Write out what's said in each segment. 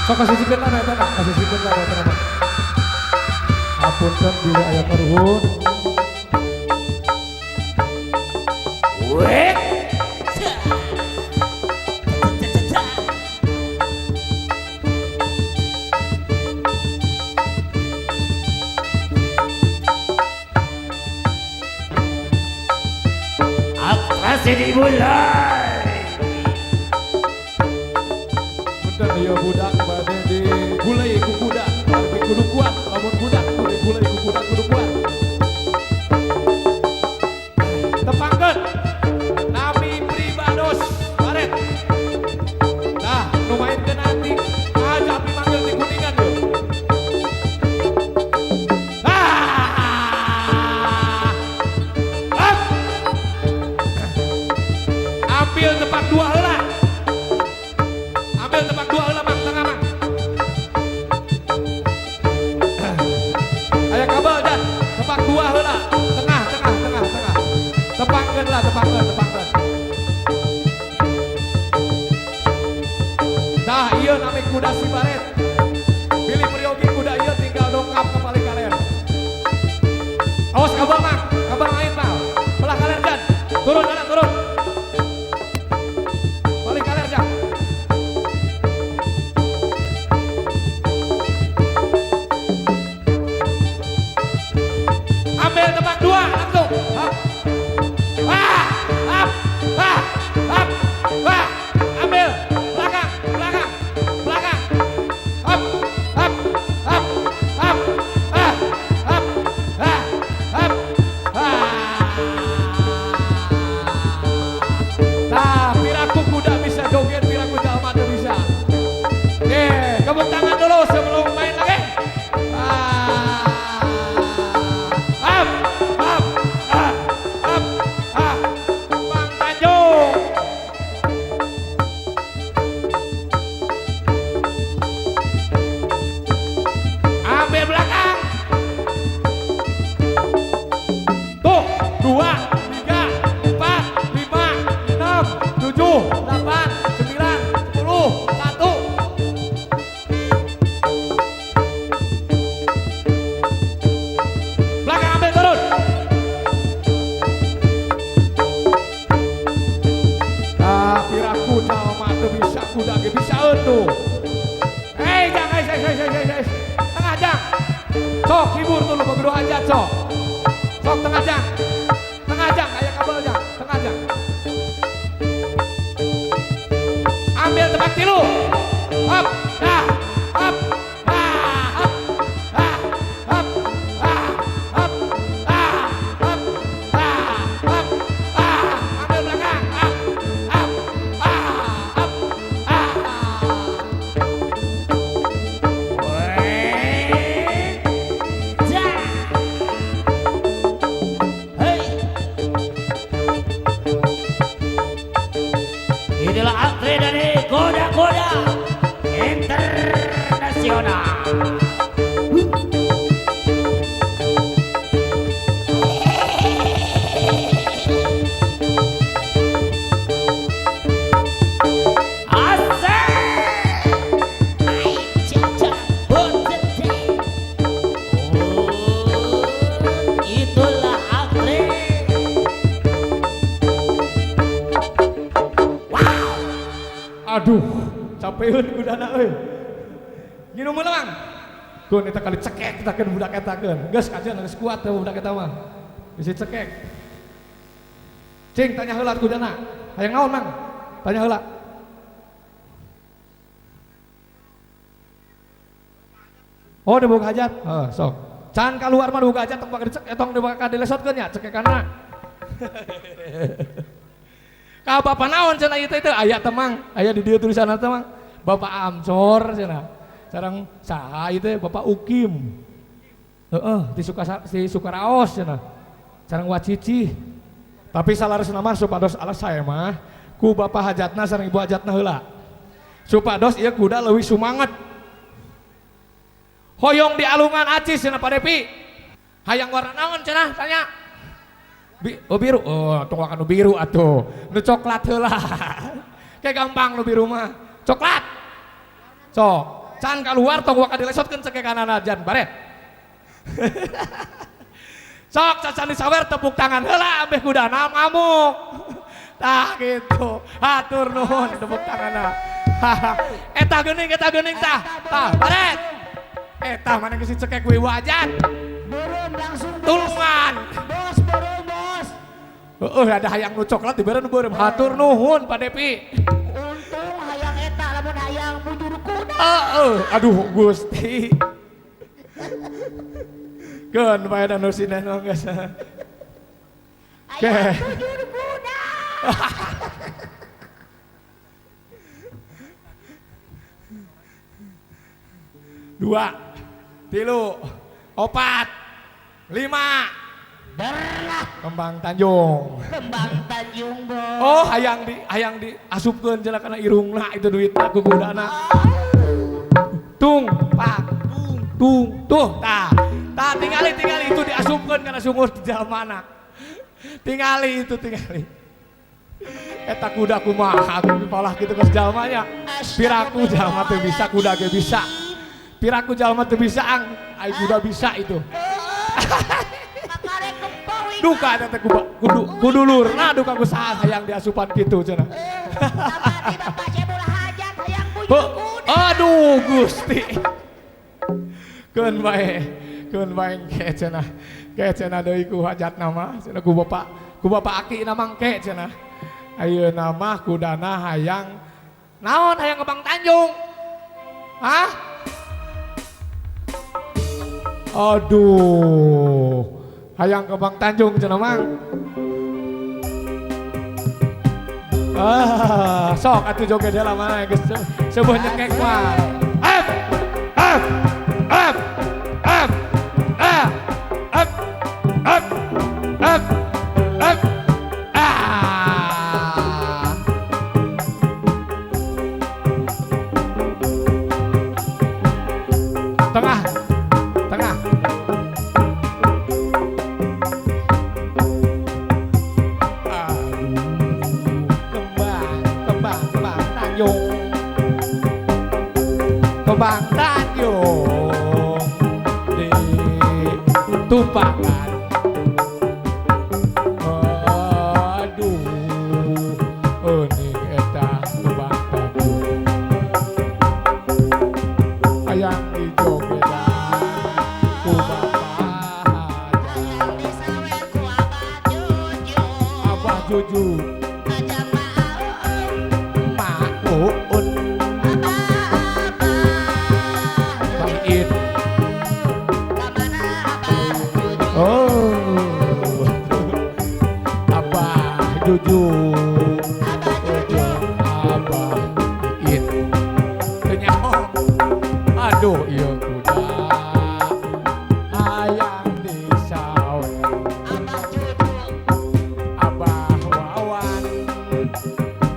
Sok kasihkeun lah eta nah, kasihkeun lah eta mah. Hapunten bila aya karuhun. Wek. Atraksi dimulai. Punten ieu budak bade digulai ku kuda, bade kudu kuat, lamun budak kudu digulai ku kuda kudu kuat. Tepangkeun nami pribados baret. Tah, nu maenkeun antik aja api manggil ti Kuningan yeuh. Ah! Up. Ambil tepak dua heula. Ambil tepak dua heula mang tengah mang. Aya kabel jan, tepak dua heula. Tengah tengah tengah tengah. Tepangkeun lah, tepangkeun, tepangkeun. Tah ieu nami kuda si baret. Bilih peryogi kuda ieu tinggal dongkap ke paling kalian. Awas kabel mang, kabel lain mang. Belah kalian jan. Turun anak turun. Paling kalian jan. Ambil tepak dua langsung. Hap. Ah, hap, ah, hap, ah. Ambil belakang, belakang, belakang. Hap, hap, hap, hap, ah, hap, ah, hap, ah. Nah, piraku kuda bisa joget, piraku jalma teu bisa. Oke, tepuk tangan dulu sebelum main lagi. Ah. Up, up, ah, up, ah. Bang Tanjung. Ambil belakang. Tuh, 2, 3, 4, 5, 6, 7, 8, 9, 10, 1. Belakang ambil turun. Nah, piraku jalma teu bisa kuda ge bisa tuh. Hei, jangan, hei, hei, hei, hei, hei. Tengah jang. Sok hibur dulu begitu aja sok. Sok tengah jang. Tengah jang kayak kabel jang, tengah jang. Ambil tepak tilu. Hop, dah, hop, dah, hop, dah, hop, dah, hop, dah, hop, dah, hop, dah. Ambil belakang, up, up, ah, up, ah. Wek. Ja. Hei. Inilah aktre dari Koda-Koda Internasional. Asik. Ai, caca, bocete. Oh, itulah aktre. Wow. Aduh, capeun kudana euy. Nginum heula, Mang. Keun eta kali cekek eta keun budak eta keun. Geus kajian geus kuat teh budak eta mah. Bisi cekek. Cing tanya heula kudana. Hayang naon, Mang? Tanya heula. Oh, dibuka hajat. Heuh, sok. Can kaluar mah dibuka hajat tong bakal dicek, tong bakal dilesotkeun nya cekekanna. Ka bapak naon cenah ieu teh teh aya teh Mang, aya di dieu tulisanna teh Mang. Bapak Amcor cenah. Sareng saha ieu teh Bapak Ukim. Heeh, di Suka di Sukaraos cenah. Sareng Wacici. Tapi salaresna mah supados alas sae mah ku bapak hajatna sareng ibu hajatna heula. Supados ieu kuda leuwih sumanget. Hoyong dialungan acis cenah Pak Depi. Hayang warna naon cenah tanya. Oh biru, oh tong nu biru atuh. Nu coklat heula. Kayak gampang nu biru mah. Coklat. Sok. Can keluar tong waka dilesotkeun cekekanana jan baret. Sok cacan disawer tepuk tangan heula ambeh kudana ngamuk. Tah gitu. Hatur nuhun tepuk tanganna. Eta geuning tah. Tah baret. Eta mana geus dicekek ku ibu ajan. Beureum langsung bos. Tulungan. Bos beureum bos. Heeh ada hayang nu coklat dibere nu beureum. Hatur nuhun Pak Depi. Untung hayang eta lamun hayang bujur kuda. Heeh, aduh Gusti. Keun bae da nu sinden mah geus. Hayang bujur kuda. Dua, tilu, opat, lima. Berlah Kembang Tanjung. Kembang Tanjung bos. Oh, hayang di asupkeun cenah kana irungna itu duitna ku kudana. Tung, pak, tung, tung, tuh, tah. Tah tingali itu diasupkeun kana sumur di jalmana. Tingali itu tingali. Eta kuda kumaha palah kitu geus jalmanya. Piraku jalma teu bisa kuda ge bisa. Piraku jalma teu bisa ang, ai kuda bisa itu. Duka eta teh kudu lurna duka ku saha hayang diasupan kitu cenah. Kamari bapak cebul hajat hayang bujur kuda. Aduh Gusti. Keun bae ke cenah. Ke cenah deui ku hajatna mah cenah ku bapak aki na mangke cenah. Ayeuna mah kudana hayang naon hayang Kembang Tanjung. Hah? Aduh, hayang Kembang Tanjung cenah mang. Ah, sok atuh joget heula mana geus seueuh nyekek mah. Up, up, up, up, up, up, up, up, up. Ah. Tengah, tengah. Aduh, kembang, kembang, kembang Tanjung. Kembang Tanjung ditumpahkan. Aduh, euning eta kembang Tanjung. Hayang dijogedan ku bapak Hayang disawer ku Abah Juju. Abah Juju, Ajang Ma'un. Mak Uun, Abah Abah Bang In. Kamana Abah Juju? Oh, Abah Juju, Abah Juju. Abah In. Teu nyaho. Aduh, ieu kuda hayang disawer. Abah Juju. Abah Wawan,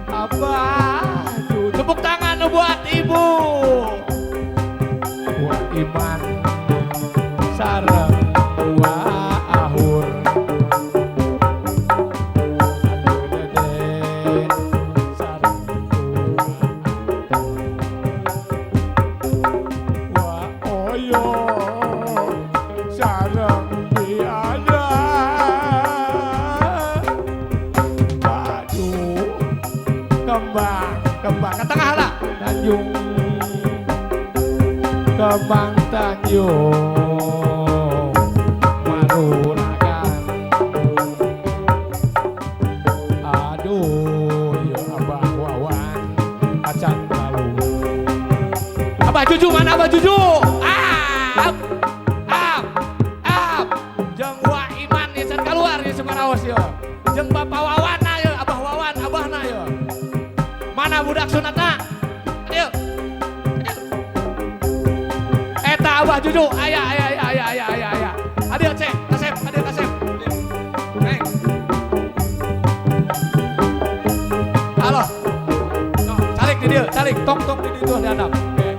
Abah Juju. Tepuk tangan buat ibu, buat Iman, sareng wa Ahur. Aduh Dede, sareng wa Oyo, sareng Biada. Aduh, kembang, kembang ke tengah lah. Tanjung, Kembang Tanjung, Maruragan. Aduh, ya Abah Wawan, acan lalu. Abah Juju mana Abah Juju? Up, up, up. Jeung Wa Iman ya can keluar ya Sumaraos ya. Jeung Bapak Wawan na ya, Abah Wawan, Abahna ya. Mana budak sunatna? Ayo. Ayo. Eta Abah Juju, aya aya aya aya aya aya aya. Adio cek, kasep, adio kasep. Neng. Halo. No, calik di dieu, calik, tong tong di ditu dihandap. Oke.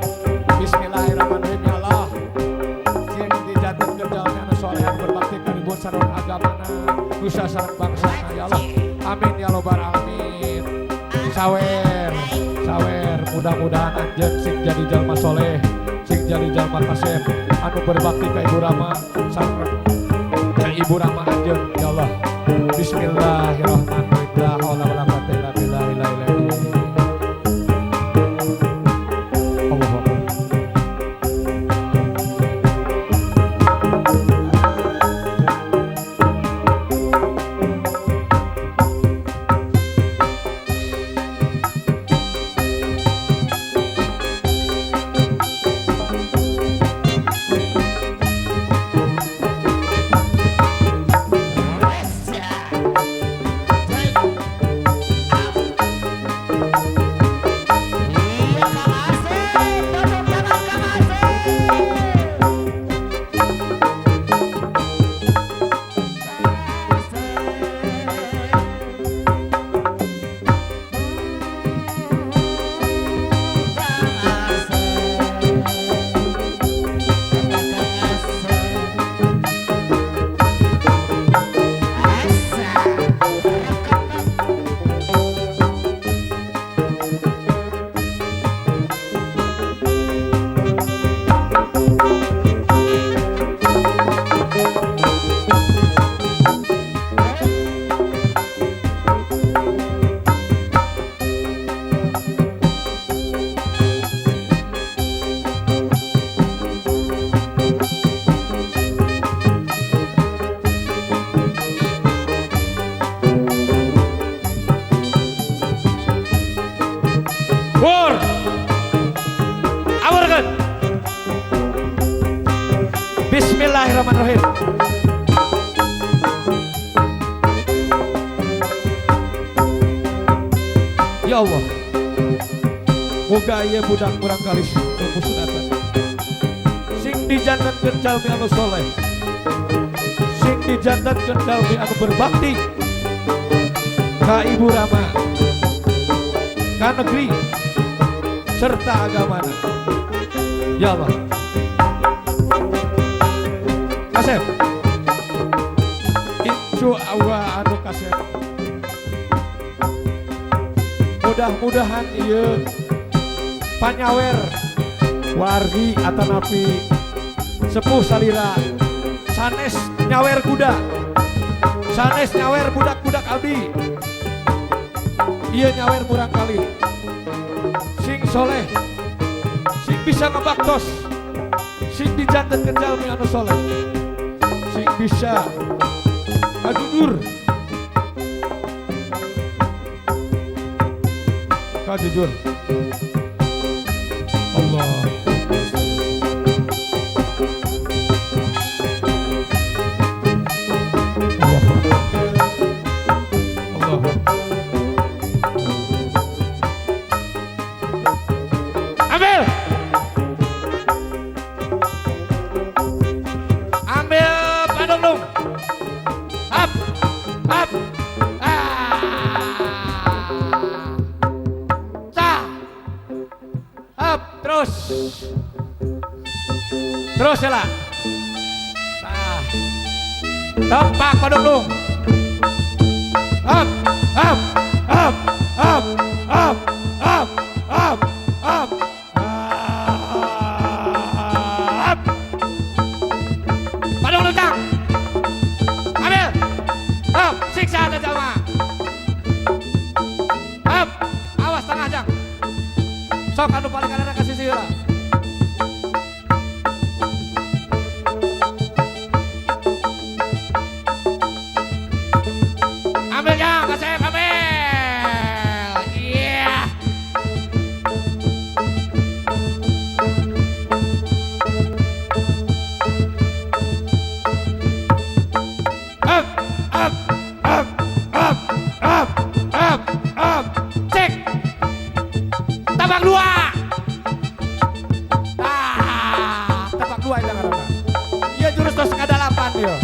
Bismillahirrahmanirrahim ya Allah. Sing dijadikeun jalmi anu soleh anu berbakti ka ibu sareng agamana, nusa sareng bangsana ya Allah. Amin ya rabbal alamin. Sawer, sawer. Mudah-mudahan anjeun sing jadi jalma soleh, sing jadi jalma kasep, anu berbakti ka Ibu Rama sareng ka Ibu Rama anjeun ya Allah. Bismillahirrahmanirrahim. La haula wala quwata illa billah. Allahu Akbar. Bismillahirrahmanirrahim. Ya Allah, moga ieu budak kurang kalis tunggu sunatan. Sing dijantenkeun jalmi anu soleh, sing dijantenkeun jalmi anu berbakti ka Ibu Rama, ka negeri serta agamana. Ya Allah. Kasep, incu awa anu kasep. Mudah-mudahan ieu panyawer wargi atanapi sepuh salira sanes nyawer kuda, sanes nyawer budak-budak abdi. Ieu nyawer murang kali sing soleh, sing bisa ngebaktos, sing dijantenkeun jalmi anu soleh, sing bisa kajujur, kajujur. Allah. Allah. Allah. Ambil. Ambil padung dong. Up, up, ah, cah, up, terus, terus ya lah. Tah, tempak padung dong. Up, up, up, up, up, up, up, up, up. Padung dong, cang. Ambil. Up, siksa ada jamaah. Up, awas tengah jang. Sok anu paling kanan kasih sih lah. Ambil jang, kasep, ambil. Iya. Up, up, up, up, up, up, up. Cek. Tabak dua. Ah, tabak dua itu ngaranna. Ieu jurus tos kadalapan ieu.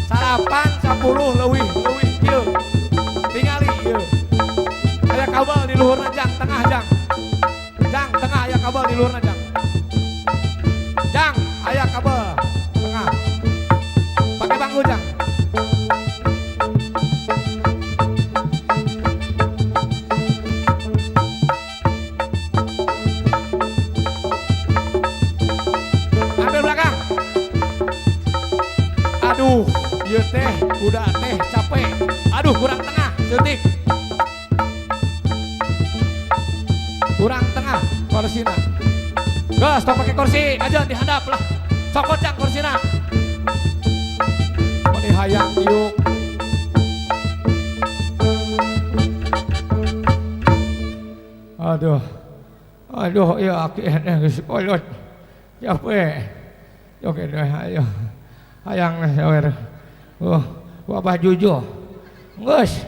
Salapan 10 leuwih leuwih ieu. Tingali ieu. Aya kabel di luhurna jang, tengah jang. Jang, tengah aya kabel di luhurna jang. Jang, aya kabel tengah. Pakai bangku jang. teh kuda teh capek. Aduh kurang tengah setik. Kurang tengah korsina. Gas tong pakai kursi aja dihadap lah. Sok kocang korsina. Meni hayang diuk. Aduh. Aduh ya aki geus kolot. Capek. Oke deh ayo. Hayang sawer. Oh, Abah Jujo. Geus.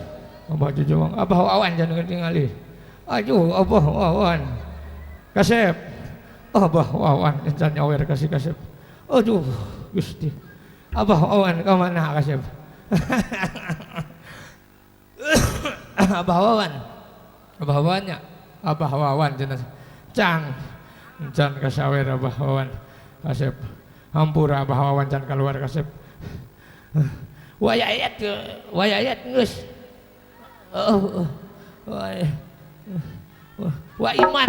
Abah Jujo Abah Wawan jangan tingali. Aduh Abah Wawan. Kasep. Abah Wawan encan nyawer kasih kasep. Aduh Gusti. Abah Wawan ka mana kasep? Abah Wawan. Abah Wawannya. Abah Wawan cenah. Cang. Encan kasawer Abah Wawan. Kasep. Hampura Abah Wawan can keluar kasep. Wayayat wayayat geus. Wa iman.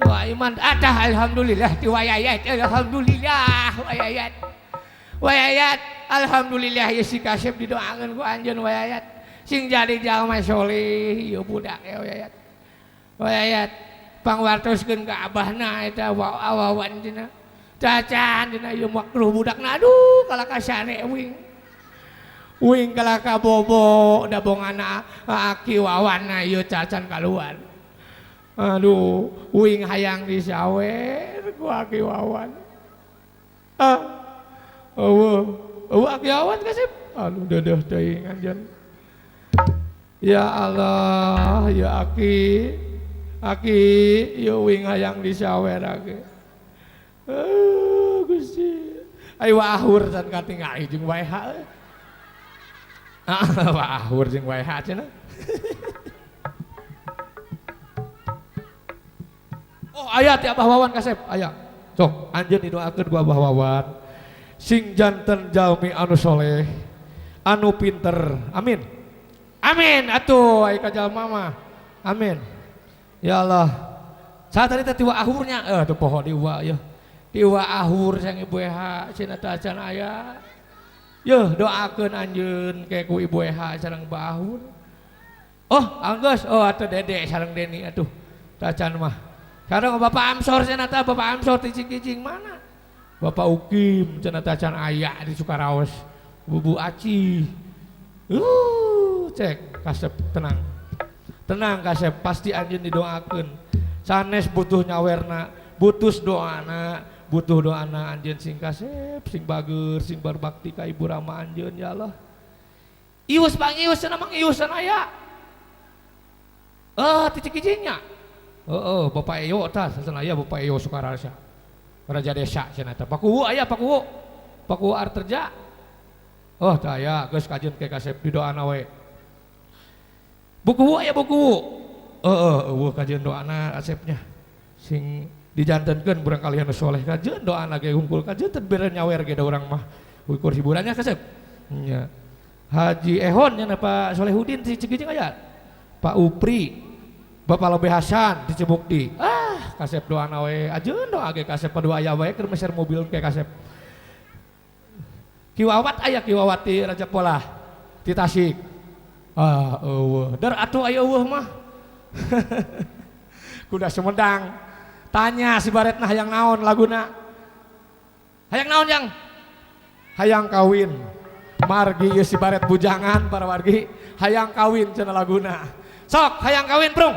Wa iman adah alhamdulillah di wayayat alhamdulillah wayayat. Wayayat alhamdulillah ya si kasep didoakeun ku anjeun wayayat. Sing jadi jalma soleh ieu budak ya wayayat. Wayayat pangwartoskeun ka abahna eta wawan cenah. Cacan dina ieu makruh budakna aduh kalaka sare wing. Wing kalaka bobo dabongana aki wawana ieu cacan kaluar. Aduh wing hayang disawer ku aki wawan. Ah. Eueuh, eueuh aki wawan kasep. Aduh deudeuh teuing anjeun. Ya Allah, ya aki. Aki ieu wing hayang disawer aki. Gusti. Ayo wahur can katingali jeung waeha. Ah, wahur jeung waeha cenah. Oh, aya ti Abah Wawan kasep, aya. Sok anjeun didoakeun ku Abah Wawan. Sing janten jalmi anu soleh, anu pinter. Amin. Amin atuh aya ka jalma mah. Amin. Ya Allah. Saha tadi teh ti ahurnya? Teu poho di wa yeuh. Tiwa ahur sang ibu eha cenah teh acan aya. Yeuh doakeun anjeun ke ku ibu eha sareng Ba Ahur. Oh, anggeus oh atuh Dede sareng Deni atuh. Teh acan mah. Sareng Bapak Amsor cenah teh Bapak Amsor ti Cikijing mana? Bapak Ukim cenah teh acan aya di Sukaraos. Bubu Aci. Cek kasep tenang. Tenang kasep pasti anjeun didoakeun. Sanes butuh nyawerna, butuh doana. Butuh doana anjeun sing kasep, sing bager, sing berbakti ka ibu rama anjeun ya Allah. Ius bang ius cenah mang ius cenah aya. Ti Cikijingnya. Heeh, Bapak Eyo tah cenah aya Bapak Eyo Sukarasa. Raja Desa cenah teh. Pakuwu aya Pakuwu. Pakuwu Arterja. Oh tah aya geus kajeun ke kasep didoana we. Bukuwu aya bukuwu. Heeh, eueuh kajeun doana asepnya. Sing dijantenkeun burang kalian soleh kajeun doana ge hungkul kajeun teu bere nyawer ge da urang mah ukur hiburannya kasep. Nya. Haji Ehon nya Pak Solehudin ti Cikijing aya. Pak Upri, Bapak Lobe Hasan di Cibukti. Ah, kasep doana we ajeun doa ge kasep padua aya wae keur meser mobil ke kasep. Ki Wawat aya Ki Wawat ti Raja Polah ti Tasik. Ah, eueuh. Der atuh aya eueuh mah. Kuda Sumedang. Tanya si Baretna hayang naon laguna. Hayang naon yang? Hayang kawin. Margi ieu si Baret bujangan para wargi hayang kawin cenah laguna. Sok hayang kawin prung.